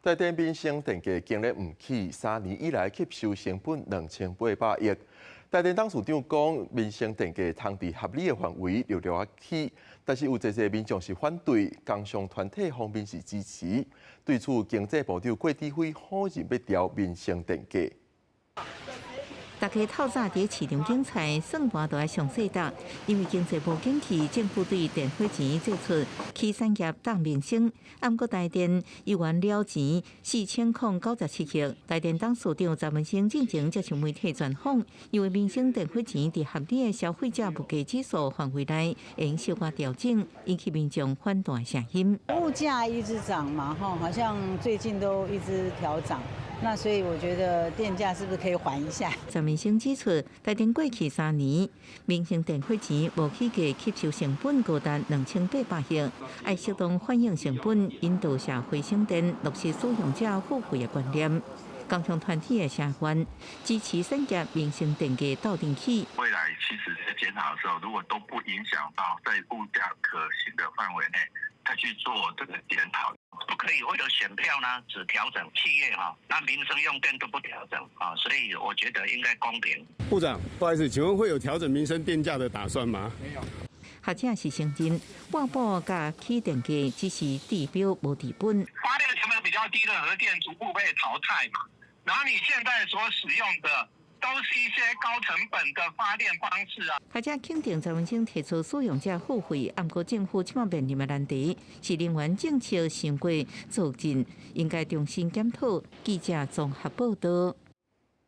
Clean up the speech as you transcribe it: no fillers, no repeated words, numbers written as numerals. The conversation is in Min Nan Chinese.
台電民生電價今年毋起，3年以來吸收成本2800億。台電董事長講，民生電價通佇合理的範圍著著愛起，但是有濟濟民眾是反對，工商團體方面是支持。對此，經濟部長郭智輝否認欲調民生電價。大家透早佇市場揀菜，算盤都愛上細搭，因為經濟無景氣，政府對電火錢祭出起產業當民生。毋過台電猶原了錢4097億。台電董事長陳文生進前接受媒體專訪，認為民生電火錢佇合理的消費者物價指數範圍內，會小可調整，引起民眾反彈聲音。物價一直漲嘛，吼，好像最近都一直調漲。那所以我覺得電價是不是可以緩一下？陳文生指出，台電過去3年民生電火錢無起價，吸收成本高達2800億，愛適當反映成本，引導社會省電，落實使用者付費的觀念。工商團體的聲援支持產業民生電價鬥陣起。未來其實在檢討的時候，如果都不影響到在物價可行的範圍內，再去做這個檢討。不可以為了選票呢，只調整企業哈，那民生用電都不調整啊，所以我覺得應該公平。部長，不好意思，請問會有調整民生電價的打算嗎？沒有。學者是承認，半保佮起電價只是治標無治本。發電成本比較低的核電逐步被淘汰嘛，然後你現在所使用的都是一些高成本的發電方式啊。學者肯定陳文生提出使用者付費，毋過政府這擺面臨的難題是能源政策傷過做進，應該重新檢討。記者綜合報道。